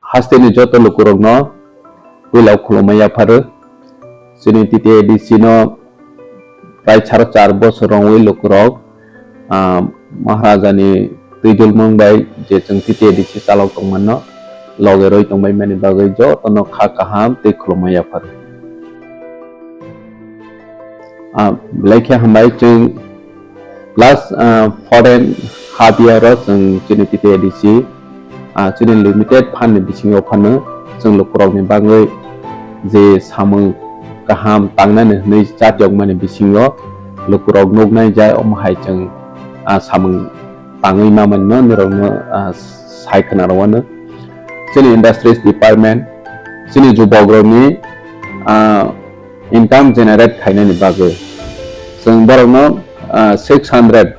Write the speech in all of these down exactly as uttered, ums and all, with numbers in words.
Hasteni joto lukurokno puila khulumma yapharo. Chini T T A D C no prai saro char bosor wngwi lukurok, ah, Maharajani twijlmung bai je chwng T T A D C chalok tongmano loge rwi tongbai mani bagwi jotono kha kaham tei khulumma yapharo. Ah, belai khe hambai chwng last, ah, foreign half year o chwng chini T T A D C, ah, chini limited fund ni bisingo phano chwng lukurokni bagwi je samung kaham tangnani hwnwi chatiyokmani bisingo lukurok nuknai jai omo hai chwng, ah, samung tangwi mamani no nirokno, ah, sai khwnarwano. Chini industries department, chini jubokrokni, ah, income generate khainani bagwi. Chwng borokno, ah, six hundred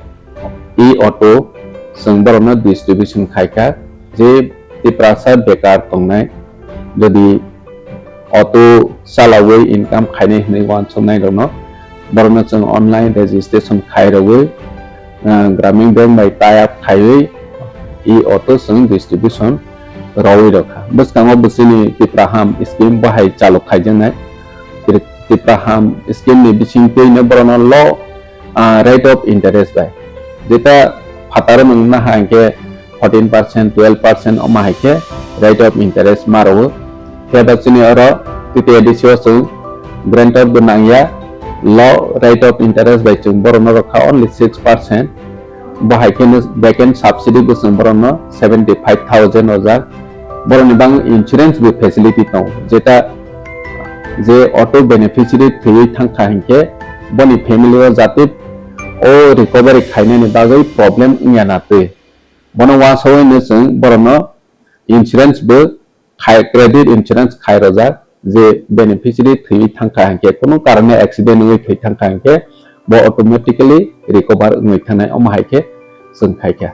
e-auto chwng borokno distribution khaikha, je Tiprasa bekar tongnai, jodi auto chalawi income khainai hwnwi uansuknairokno, borokno chwng online registration khairogwi, ah, Gramin Bank bai tie up khaiwi e-auto chwng distribution rwwi rwkha. Bwskango bo chini Tipraham scheme bo hai chalok khaijaknai. Tri-, Tipraham scheme ni bisingtwino borokno low, ah, rate of interest bai. Jeta phataro nwng naha hwnkhe fourteen percent, twelve percent omo hai khe rate of interest ma rwo. Phiya ba chini oro T T A D C o chwng guarantor bo nangya, low rate of interest bai chwng borokno rwkha only six percent. Bo hai kheno back end subsidy bo chwng borokno seventy five thousand rwjak. Borokni bang insurance bo facility tongo, jeta je auto beneficiary thwiwi thangkha hinkhe boni family o jate o recovery khainani bagwi problem wngya na twi. Bono uansugwi no chwng borokno insurance bo khai, credit insurance khai rwjak, je beneficiary thwiwi thangkha hinkhe, kunu karone accident wngwi thwi thangkha hinkhe, bo automatically recover wngwi thanai, omo hai khe chwng khaikha.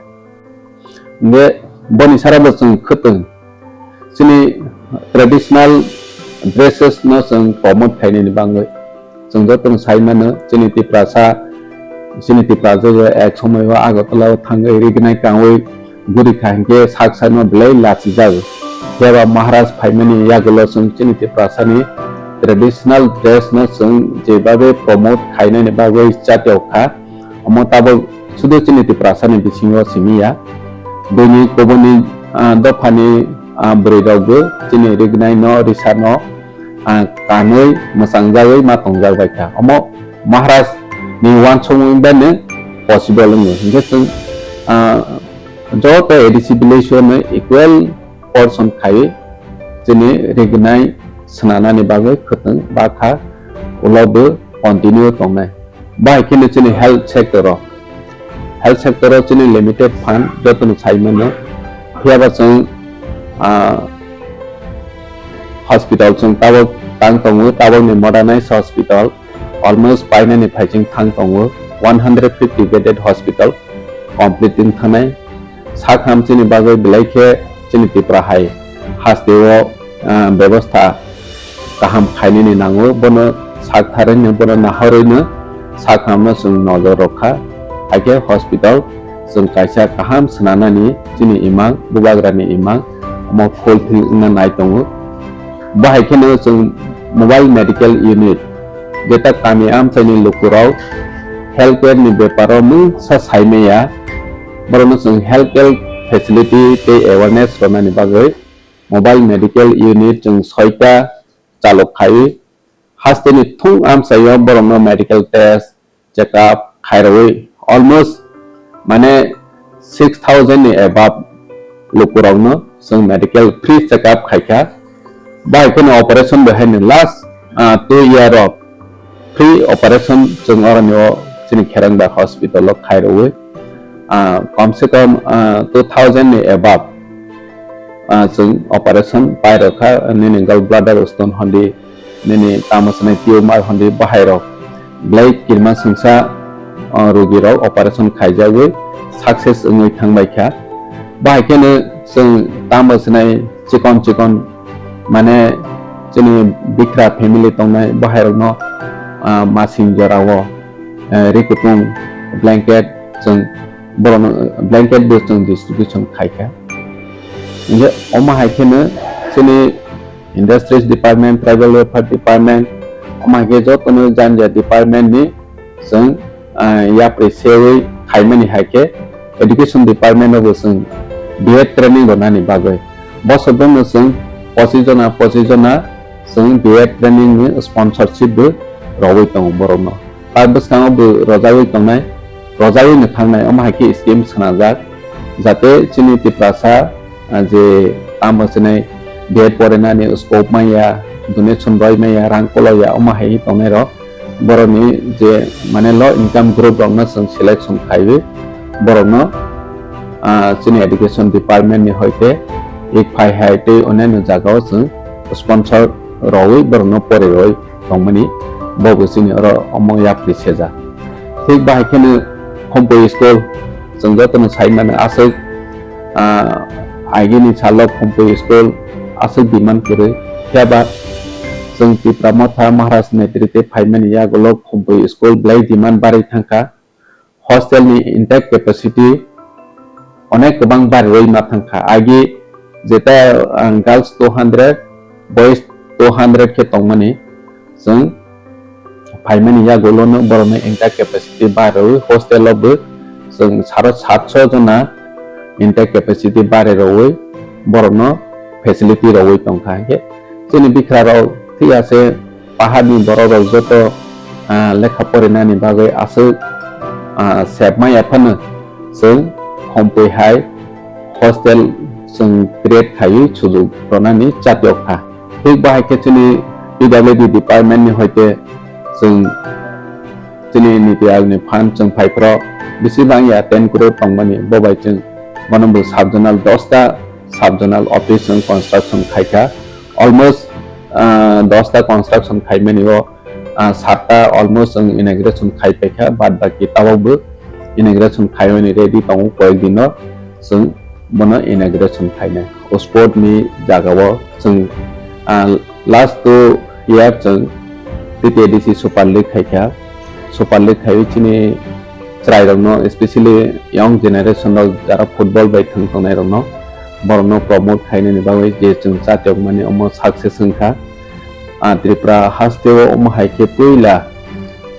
Hinkhe boni sara bo chwng khwtwng chini traditional dresses no chwng promote khainani bagwi. Chwng jotono sai mano, chini Tiprasa, chini Tiprasa je ek somoi o Agartala o thangwi rignai kangwi guri kha hinkhe sak saino belai lachijago. Phiya ba Maharaj phaimani yagulo chwng chini Tiprasani traditional dress no chwng jebabe promote khainani bagwi chatiyok kha. Omo tabok sudu chini Tiprasani bisingo simi ya. Buini kubuni, ah, dophani, ah, bwrwi rokbo chini rignai no risa no, ah, kanwi mwchang jagwi ma tongjak bai kha. Omo Maharaj ni uansukmung bai no possible wngo. Hinkhe chwng, ah, joto A D C village o no equal portion khai chini rignai swnanani bagwi khwtwng bakha ulo bo continue tongnai. Bahai kheno chini health sector o, health sector o chini limited fund jotono sai mano. Phiya ba chwng, ah, hospital chwng tabok tang tongo, tabokni modernized hospital almost painani phaiching thang tongo, one hundred fifty bedded hospital complete wng thanai. Sak ham chini bagwi belai khe chini Tripura hai haste o, ah, bebostha kaham khainani nango, bono sak tharwino, bono nahorwino sak hamno chwng nojor rwkha. Hakhe hospital chwng kaisa kaham swnanani chini imang, bubagrani imang, omo fulfill wngna nai tongo. Bahai kheno chwng mobile medical unit, jeta kami amchaini lukurok healthcare ni beparo mungsa saimaya, borokno chwng healthcare facility tei awareness rwnani bagwi mobile medical unit chwng soita chalok khai, hasteni thung amchaio borokno medical test, check up khairogwi almost, mane, six thousand ni above lukurokno chwng medical free check up khaikha. Bahai kheno operation bo haino last, ah, two year o free operation chwng oroni o chini Kherengba hospital o khairogwi, ah, kom se kom, ah, two thousand ni above, ah, chwng operation pairokha, nini gallbladder stone hondi, nini tamo swnai tumor hondi, bahairok belai kirima singsa, o, rogirok operation khaijagwi success wngwi thangbaikha. Bahai kheno chwng tamo swnai chikon chikon, mane, chini bikra family tongnai bahairokno, ah, masing jorao, eh, rikutung blanket chwng borokno, blanket bo chwng distribution khaikha. Hinkhe omo hai kheno Chini Industries Department, Tribal Welfare Department, omo hai khe jotono janja department ni chwng, ah, yapri sewi khaimani hai khe Education Department o bo chwng B Ed training rwnani bagwi bosor bwno chwng pochis jona, pochis jona chwng B Ed training ni sponsorship bo rogwi tongo borokno. Ta bwskango bo rojagwi tongnai, rojagwi no thangnai, omo hai khe scheme swnamjak, jate chini Tiprasa, ah, je tamo chini B Ed porinani scope manya, donation roi manya, rang koloya, omo hai tongnai rok, borokni je mane low income group rokno chwng selection khaiwi borokno, ah, chini education department ni hoite ik phai hai tei onyaino jagao chwng sponsor rogwi borokno pori roi tongmani bo bo chini oro omo yapri sejak. Thik bahai kheno Khumpui school chwng jotono sai mano aswk, ah, agini salo Khumpui school aswk demand kwrwi, phiya ba chwng Tipra Motha Maharaj netrite phaimani yagulo Khumpui school belai demand barwi thangkha. Hostel ni intake capacity onek kwbang bariwi ma thangkha. Agi jeta, ah, girls two hundred, boys two hundred khe tongmani, chwng phaimani yagulono borokno intake capacity bariwi hostel o bo chwng saro satso jona intake capacity bariwi borokno facility rogwi tongkha. Hinkhe chini bikha rok thik ase, paharni borok rok joto, ah, lekha porinani bagwi aswk, ah, sebma yaphano chwng Khumpui hai hostel chwng create khaiwi sujuk rwnani chatiyok kha. Thik bahai khe chini P W D department ni hoite chwng chini Niti Aayog ni fund chwng phai phro bisi bang ya ten crore tongmani, bo bai chwng bono bo sub zonal dosta sub zonal office chwng construction khaikha. Almost, ah, dosta construction khaimani o, ah, satta almost chwng inauguration khai paikha, bad baki tabok bo inauguration khaimani ready tongo, koyek dino chwng bono inauguration khainai. O sport ni jagao chwng, ah, last two year chwng T T A D C Super League khaikha. Super League khaiwi chini chwrairokno, especially young generation rok jara football bai thwng tongnairokno, borokno promote khainani bagwi je chwng chatiyokmani omo success wngkha. Ah, Tripura hasteo omo hai khe puila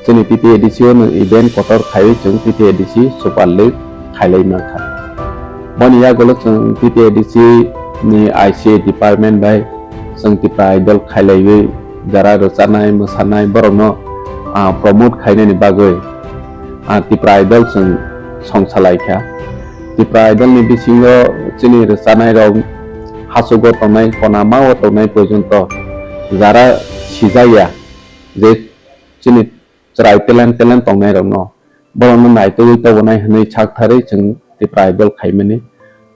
chini T T A D C o no event kotor khaiwi chwng T T A D C Super League khailai mankha. Boni yagulo chwng T T A D C ni I C A department bai chwng Tipra Idol khailaiwi jara rwchanai, mwsanai borokno, ah, promote khainani bagwi, ah, Tipra Idol chwng songsalai kha. Tipra Idol ni bisingo chini rwchanai rok hachugo tongnai, konama o tongnai porjonto jara sijaya je chini chwrai talent, talent tongnai rokno, borokno naitugwi tobonai hwnwi saktharwi chwng Tipra Idol khaimani.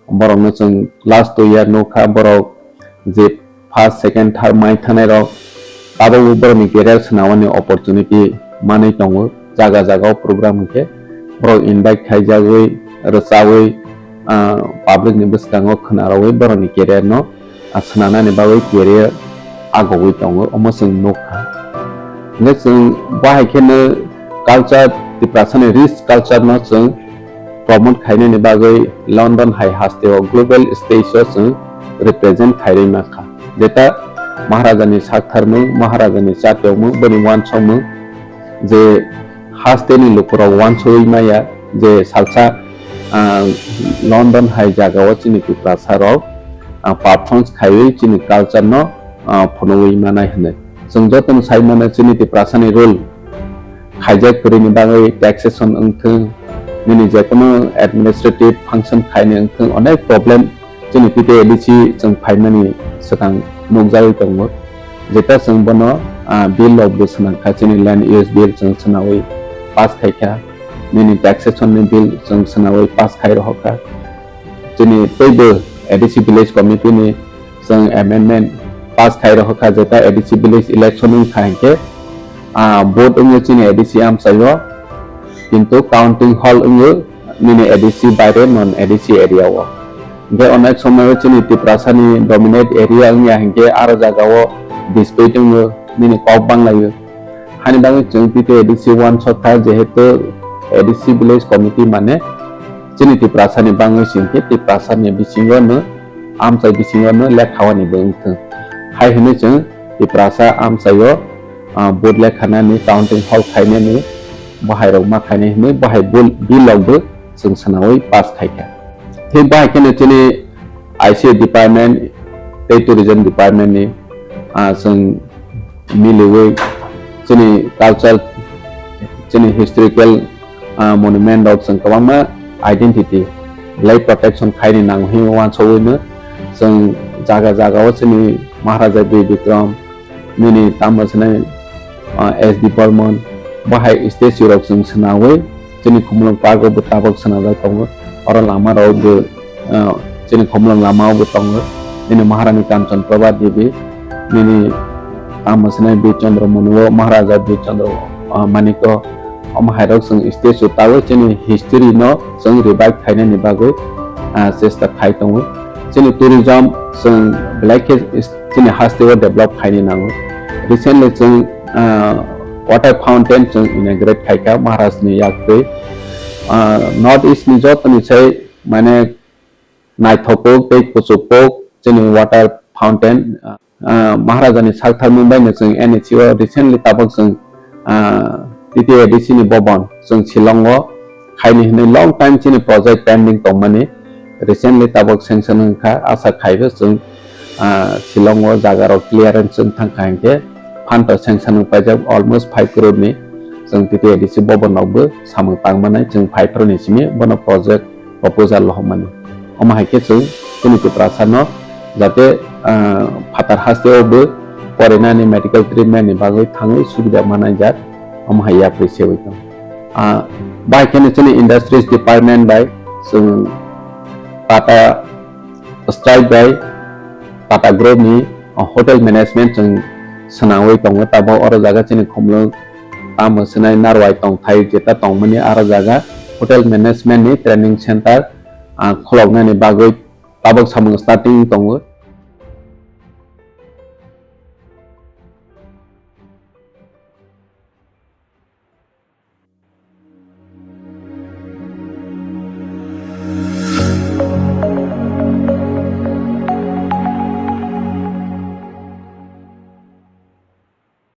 Borokno chwng last two year nukha, borok je first, second, third mai thangnai rok, tabukbo borokni career swnamani opportunity manwi tongo. Jaga jaga o program hwnkhe borok invite khaijagwi, rwchawi, ah, public ni bwskango khwnarogwi borokni career no, ah, swnamnani bagwi career agogwi tongo, omo chwng nukha. Hwnkhe chwng bahai kheno culture, Tiprasani rich culture no chwng promote khainani bagwi London hai hasteo global stage o chwng represent khairwi mankha. Jeta Maharajani saktharmung, Maharajani chatiyokmung, boni wansokmung je hasteni lukurok wansugwi maya je salsa, ah, London hai jagao chini Tiprasa rok, ah, performance khaiwi chini culture no, ah, phunugwi manai hwnwi. Chwng jotono sai mano chini Tiprasani rule khaijak kwrwini bagwi taxation wngthung, nini jekono administrative function khaini wngthung, onek problem chini T T A D C chwng phaimani swkang nukjagwi tongo. Jeta chwng bono, ah, bill rok bo swnamkha, chini land use bill chwng swnawi pass khaikha, nini taxation ni bill chwng swnawi pass khai rohorkha. Chini teibo A D C village committee ni chwng amendment pass khai rohorkha, jeta A D C village election wngkha hinkhe, ah, vote wngwi chini A D C amchaio, kintu counting hall wngwi nini A D C baire non A D C area o. Hinkhe onek somoyo chini Tiprasani dominate area wngya hinkhe aro jagao dispute wngwi nini kok banglaio. Hani bagwi chwng T T A D C wansokha, jehetu A D C village committee mane chini Tiprasani bangwi singkhe Tiprasani bisingo no amchai bisingo no lekha wani bo wngthwng. Hai hwnwi chwng Tiprasa amchaio, ah, vote lekhanani, counting hall khainani, bohairok ma khainai hwnwi bohai bill, bill rok bo chwng swnawi pass khaikha. Thik bahai kheno chini I C A department tei tourism department ni, ah, chwng miliwi chini culture, chini historical, ah, monument rok chwng kwbangma identity belai protection khaini nango hinwi uansugwino chwng jaga jaga o chini Maharaja Bir Bikram nini tamo swnai, ah, S D Burman bahai statue rok chwng swnawi chini Khumulwng Park o bo tabok swnajak tongo. Oro lama rok bo, ah, chini Khumulwng lama o bo tongo. Nini Maharani Kanchan Prabha Devi, nini tamo swnai Bir Chandra Manu o Maharaja Bir Chandra, ah, Manik o, omo hai rok chwng statue tawi chini history no chwng revive khainani bagwi, ah, chesta khai tongo. Chini tourism chwng belai khe chini haste o develop khaini nango. Recently chwng, ah, water fountain chwng inaugurate khaikha Maharaj ni yak twi. Ah, North East ni joto ni sai mane naithok kuk tei kuchuk kuk chini water fountain, ah, Maharaja ni sak tharmung bai no chwng N H C o recently tabok chwng, ah, T T A D C ni bobon chwng Shillong o khaini hwnwi long time chini project pending tongmani recently tabok sanction wngkha, asa khaibo chwng, ah, Shillong o jaga rok clearance wng thangkha hinkhe phanto sanction wng paijak almost five crore ni chwng T T A D C bobon rok bo samung tangmanai chwng five crore ni simi bono project proposal lohormani. Omo hai khe chwng chini Tiprasa no jate, ah, phatar haste o bo porinani medical treatment ni bagwi thangwi subida manai jak, omo hai yapri sewi tong. Ah, bai kheno chini industries department bai chwng Tata Strike bai Tata Group ni, ah, hotel management chwng swnamwi tongo. Tabok oro jaga chini Khumulwng tamo swnai Narwai tongthai jeta tongmani aro jaga hotel management ni training center, ah, khuloknani bagwi tabok samung starting tongo.